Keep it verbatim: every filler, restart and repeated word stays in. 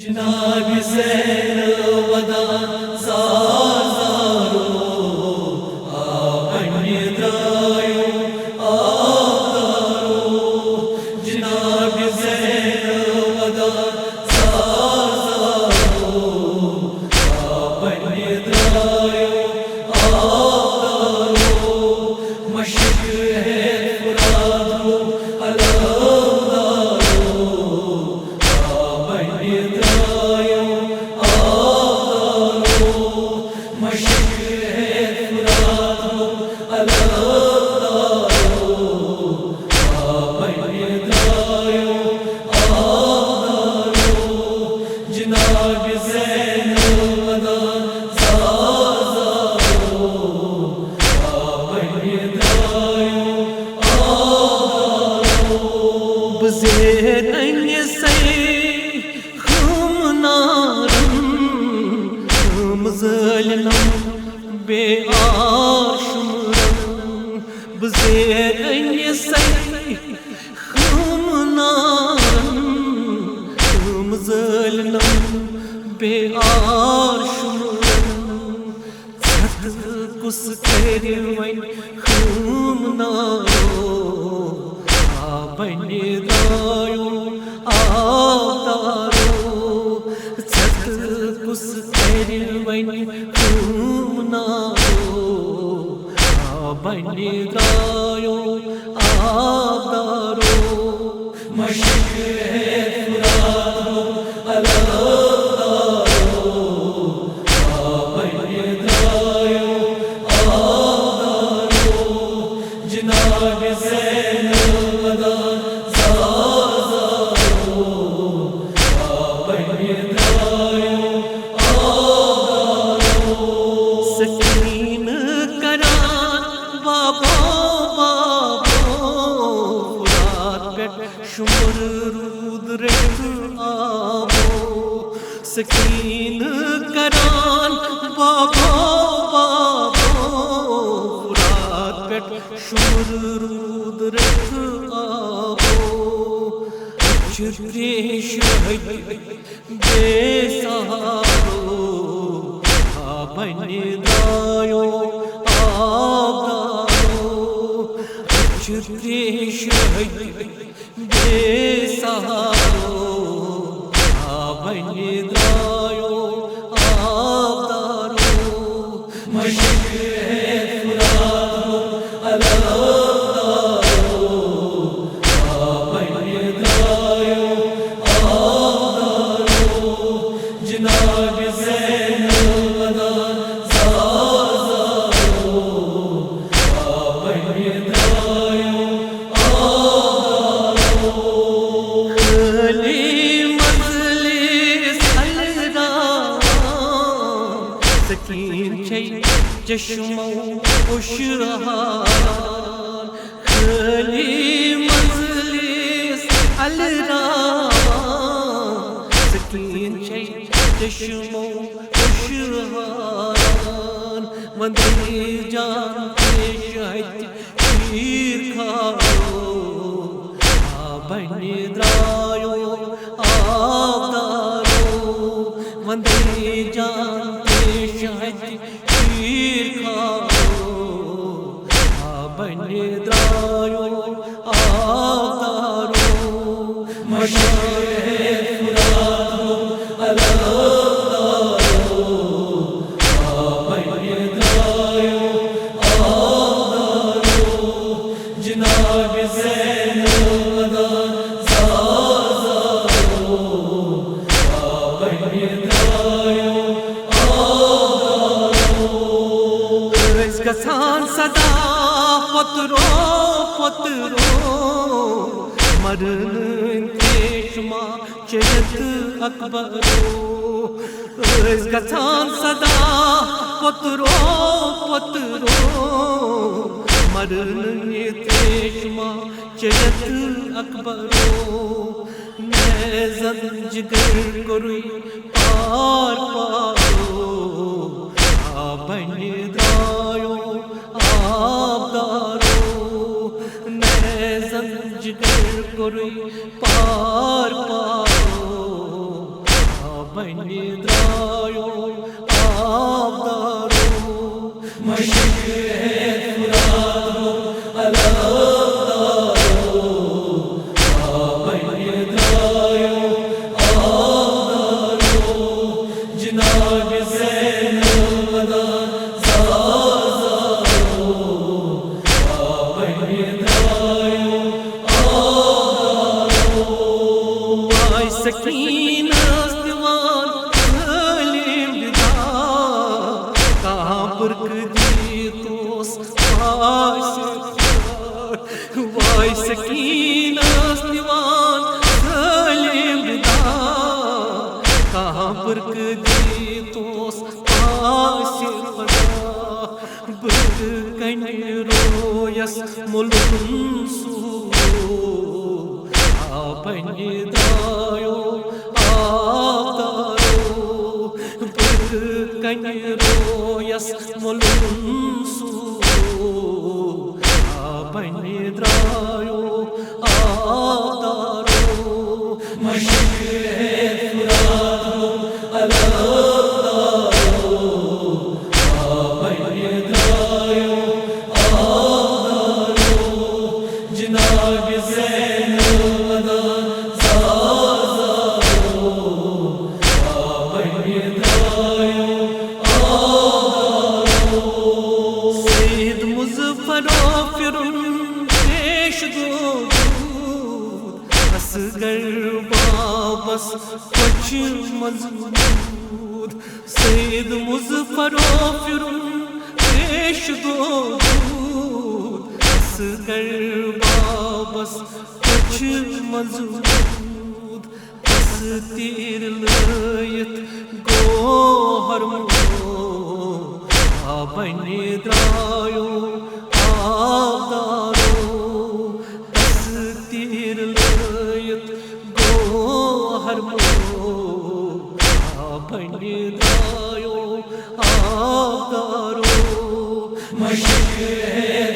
جناب زین ودان زار زارو، آ بنہِ درایو آبدارو۔ جناب زین ودان زار زارو، آ بنہِ درایو آبدارو۔ مشرق ہے فرات کو علمدارو، آ بنہِ درایو آبدارو۔ مشرق ہے فرات کو علمدارو، آ بنہِ درایو آبدارو۔ جناب زین ودان زار زارو، آ بنہِ درایو آبدارو۔ بہٕ زیر أنِسَے خٲمہٕ نارَن، خٲمہٕ زٲلنَم بے آر شُمرَن۔ بہٕ زیر أنِسَے خٲمہٕ نارَن، خٲمہٕ زٲلنَم بے آر شُمرَن۔ ژھٮ۪تہٕ کُس کَرِ وۄنۍ خٲمہٕ نارو، آ بنہِ درایو آبدارو۔ ژھٮ۪تہٕ کُس کَرِ وۄنۍ خٲمہٕ نارو، آ بنہِ درایو آبدارو۔ مشرق ہے فرات کو علمدارو، آ بنہِ درایو آبدارو۔ جناب زین ودان زار زارو، آ بنہِ درایو آبدارو۔ سکینہٕ کران بابا بابا، فرات پٮ۪ٹھ شُمر روٗد رٔٹِتھ آبو۔ سکینہٕ کران بابا بابا، فرات پٮ۪ٹھ شُمر روٗد رٔٹِتھ آبو۔ أچھ تریش ہٕکۍ بے سہارو، آ بنہِ درایو آبدارو۔ أچھ تریش ہٕکۍ بے سہارو، آ بنہِ درایو آبدارو۔ مشرق ہے فرات کو علمدارو، آ بنہِ درایو آبدارو۔ جناب زین ودان زار زارو، آ بنہِ درایو آبدارو۔ خٲلی مجلس الراوان، سکیٖن چھے چشمو اوٚش ہاران۔ خٲلی مجلس الراوان، سکیٖن چھے چشمو اوٚش ہاران۔ وندے جان پیش ہتہِ شیٖر کھارو، آ بنہِ درایو آبدارو۔ وندے جان پیش ہتہِ شیٖر کھارو، آ بنہِ درایو آبدارو۔ مشرق ہے فرات کو علمدارو، آ بنہِ درایو آبدارو۔ جناب زین ودان زار زارو، آ بنہِ درایو آبدارو۔ أسۍ گژھان سدا پوٚترو پوٚترو، مرن تریش ما چیٚیَتھ اکبرو۔ أسۍ گژھان سدا پوٚترو پوٚترو، مرن تریش ما چیٚیَتھ اکبرو۔ نیزن جگر کوٚرُے پار پارو، آ بنہِ درایو آبدارو۔ نیزن جگر کوٚرُے پار پارو، بنہِ درٛایو آبدارو، مشرق ہے فرات گوٚو الگ دارو، آ بنہِ درٛایو آبدارو، جناب زین الوداع زازارو، آ بنہِ درٛایو آبدارو۔ آے سکیٖنس دِوان ظٲلِم بِدار، کانٛہہ بُرکہٕ دیٖتوس پاسہِ خار۔ وای سکیٖنس دِوان ظٲلِم بِدار، کانٛہہ بُرکہٕ دیٖتوس پاسہِ خدا۔ بُرکہٕ کنہِ رویس مُلُن سوٗ، آ بنہِ درٛایو آبدارو۔ بُرکہٕ کنہِ رویس مُلُن سوٗ، آ بنہِ درٛایو آبدارو۔ مشرق ہے فرات گوٚو الگ دارو، آ بنہِ درٛایو آبدارو۔ جناب زین الوداع زازارو، آ بنہِ درٛایو آبدارو۔ سید مظفرو پھِرُن پیش گوٚو دوٗد، اصغر بابس کۄچھِ منٛز موٗد۔ سید مظفرو پھِرُن پیش گوٚو دوٗد، اصغر بابس کۄچھِ منٛز موٗد۔ تس تیٖر لٲیِتھ گوٚو ہرمو، آ بنہِ درٛایو آبدارو۔ تس تیٖر لٲیِتھ گوٚو ہرمو، آ بنہِ درٛایو آبدارو۔ مشرق ہے